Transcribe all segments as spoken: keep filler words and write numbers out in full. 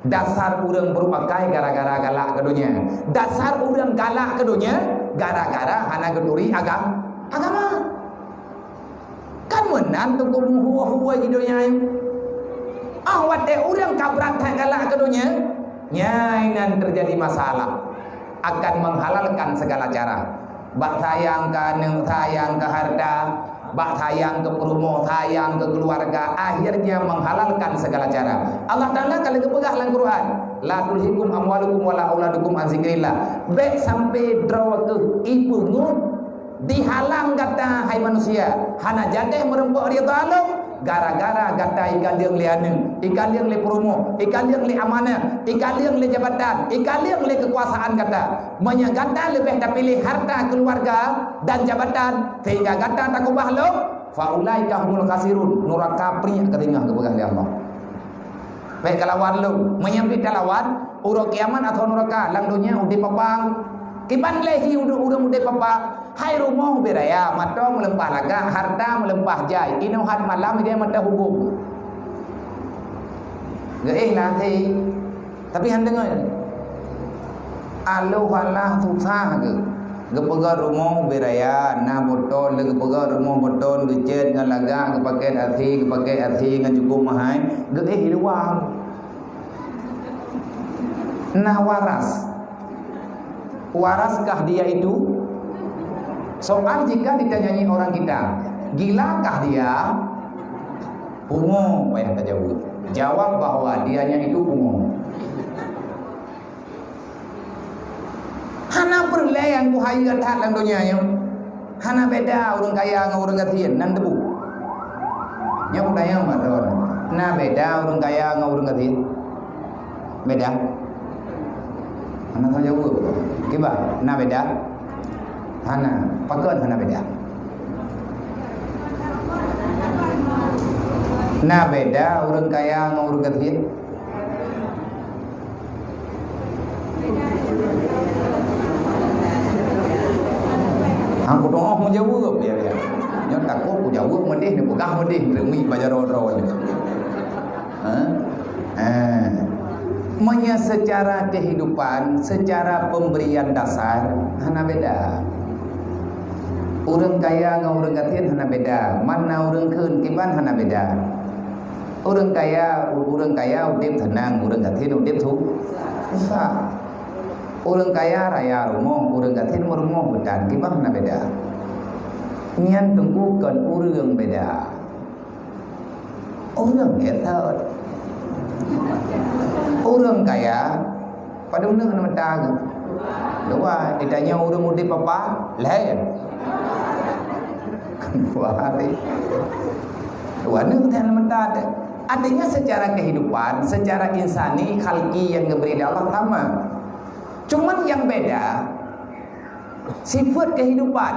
Dasar ureuëng brok akai gara-gara galak keu donya. Dasar ureuëng galak keu donya gara-gara hana geuturi agam-, agama. Kan meunan teungku meuhue-hue di donya nyoe. Ah, watée ureuëng ka brat that galak keu donya, nyan nan teujadi masalah. Akan menghalalkan segala cara. Bak sayang keu aneuk, sayang keu harta, bak sayang keu peurumoh, sayang keu keuluwarga, akhirnya menghalalkan segala cara. Allah Taala ka lheueh geupeugah lam Quran, "La tulhikum amwalukum wala auladukum an zikrillah." Bék sampai droe keuh ipeungeut, dihalang gata, hai manusia, hana jadeh meureumpok ridha Lôn, gara-gara gata ikaleueng lé aneuk, ikaleueng lé peurumoh, ikaleueng lé amanah, ikaleueng lé jabatan, ikaleueng lé keukuasaan gata. Meunyoe gata leubeh tapiléh harta, keuluwarga, dan jabatan, sehingga gata takubah Lôn, fa ulaika humul khasirun, nuraka priek ka teungoh geupeugah lé Allah. Bék kalawan Lôn. Meunyoe pih talawan, uroe kiamat atawa nuraka, lam donya udeb papa. Kiban lé hi ureuëng udeb papa, hai rumoh ubé raya, mantong meulimpah lagak, harta meulimpah jai, inoe hat malam idéh mata hubung. Geuéh lah até. Tapi han deungoe. Aloh alah susah geuh. Geupeugah rumoh ubé raya, na beuton, lé geupeugah rumoh beuton, geucét ngon lagak, geupakét asé, geupakét asé ngon cukôp mahai, geuéh di luwa. Na waras. Waraskah dia itu? Soal jika ditanyai orang kita, gilakah dia? Pungo payah tajaweueb. Jawab bahwa dianya itu pungo. Hana peureulée nyang kuhayeu that lam donya nyoe. Hana beda ureuëng kaya ngon ureuëng gasien, nan teupeu. Nyoe kutanyong bak droe, na beda ureuëng kaya ngon ureuëng gasien? Beda? Hana tajaweueb. Kiban, na beda? Hana. Pakon hana beda? Na beda ureuëng kaya ngon ureuëng gasien? Hang kudoh meujaweueb, ya, ya. Nyoe takot kujaweueb meudeh, neupeugah meudeh, reumi bak jaroe droe nyoe. Ha? Ha. Meunyoe secara kehidupan, secara pemberian dasar, hana beda. Ureuëng kaya ngon ureuëng gasien hana beda. Mana ureuëng kheun kiban hana beda. Ureuëng kaya, ureuëng kaya udeb seunang, ureuëng gasien udeb su-, susah. Ureuëng kaya raya rumoh, ureuëng gasien meurumoh beutan, kiban na beda. Nyan teungku kon ureuëng beda. Ureuëng gét that. Ureuëng kaya, padum neuk na mata geuh. Dua, ditanya ureuëng udeb apa? Laén. Dua hari. Dua neuk na mata deh. Artinya secara kehidupan, secara insani, khalqi yang diberi oleh Allah sama. Cuman yang beda, sifat kehidupan.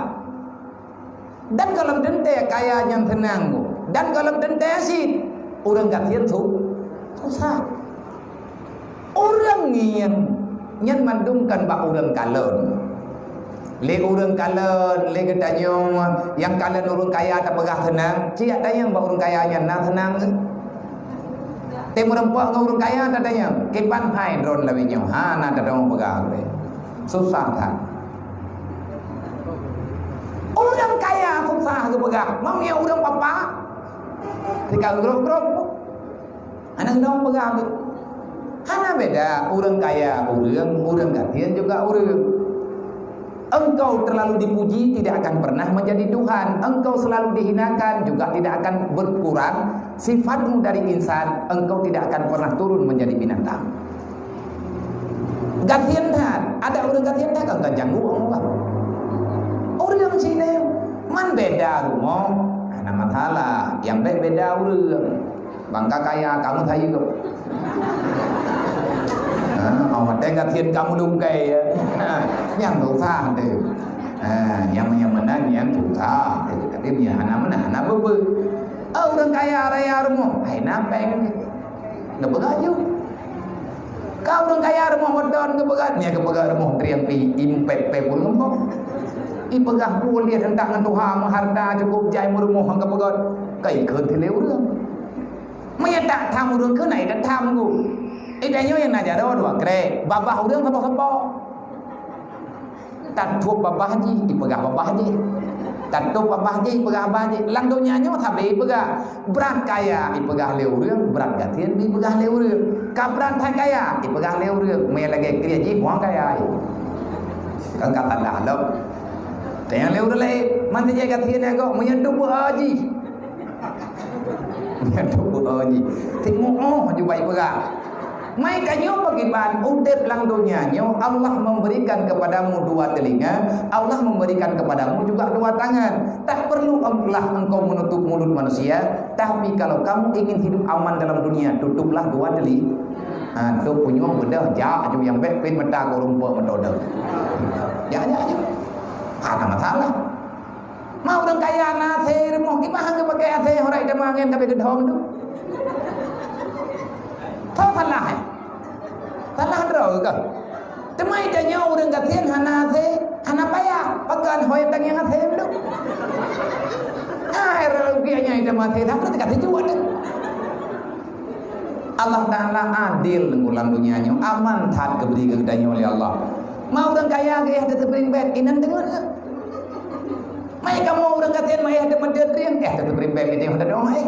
Dan gohlom teuntée kaya nyan seunang, dan gohlom teuntée cit ureuëng gasien su-, susah. Ureuëng ngieng nyan mandum kan bak ureuëng kalon. Lé ureuëng kalon, lé geutanyoe nyang kalon ureuëng kaya tapeugah seunang, ciyak tanyong bak ureuëng kaya nyan na seunang. Teumeureumpok ngon ureuëng kaya tatanyong, kiban hai droen lawét nyoe, hana tatanyong peugah lé. Susah that. Ureuëng kaya susah geupeugah, meunyoe ureuëng papa, tika grok-grok. Hana geupeugah lé. Hana beda, ureuëng kaya ureuëng, ureuëng gasien juga ureuëng. Engkau terlalu dipuji tidak akan pernah menjadi Tuhan. Engkau selalu dihinakan juga tidak akan berkurang. Sifatmu dari insan, engkau tidak akan pernah turun menjadi binatang. Gasien that, ada ureuëng gasien that kan, kan janggu Allah. Ureuëng sini man beda rumoh, hana masalah. Yang baik beda ureuëng. Bangka kaya, kamu sayeup. Ha, awak tengah gasien kamu lungkai ya. Nyang susah tu. Ha, nyang, nyang meunan nyang susah. Tapi nyang hana meunan, hana beubeut. Oh, ureuëng kaya raya rumoh. Hai, na péng. Neupeugah ju. Ka ureuëng kaya rumoh meuton geupeugah, nia geupeugah rumoh triang pi impet pe pun leumpong. Ipeugah puléh rentak ngon tuha meuharta cukup jai meurumoh ngon geupeugah. Ka ikheun lé ureuëng. Meunyo tak tham ureuëng keunan, tak tham gu. Eh, tanyoe nyang na jaroe dua krek, babah ureueng saboh-saboh. Tatôb babah jih, ipeugah babah jih. Tatôb babah jih, ipeugah babah jih. Lam donya nyoe sabe ipeugah. Brat kaya ipeugah lé ureueng, brat gasien ipeugah lé ureueng. Ka brat that kaya ipeugah lé ureueng. Meunyo lagèe kriet jih, buang kaya. Kan ka salah lom. Tanyong lé ureueng laén, man sijai gasien nyan kok, meunyo tôb beu jih. Meunyo tôb beu jih. Timoh oh, aju bai peugah. Mai tanyoe pakriban udép lam donya nyoe, Allah memberikan kepadamu dua telinga, Allah memberikan kepadamu juga dua tangan. Tak perlu lah engkau menutup mulut manusia, tapi kalau kamu ingin hidup aman dalam dunia, tutuplah dua teli. Ha, tu punyueng beudôh, jak aju nyang bèk pin mata keu ureueng peuet meutodoh. Jak, jak, jak. Ha, tak masalah. Ma ureueng kaya na asèe rumoh, kiban han geupakai asèe, horai teuma angèn ka bèk geudhom tu. Tho salah, eh? Salah droe kah? Teuma tanyoe ureueng gasien hana asèe, hana payah, pakon hôi tangieng asèe tu. Hai, rugi nyan teuma asèe, dah berarti ka seujut tu. Allah Taala adil lam donya nyoe, aman that geubri keu geutanyoe lé Allah. Ma ureueng kaya geuéh teuteuprieng bèk, inan deungon. Mai kamoe ureueng gasien, ma éh teumeudeuet rieng, éh teupeurimbèe mideung teudoh, éh.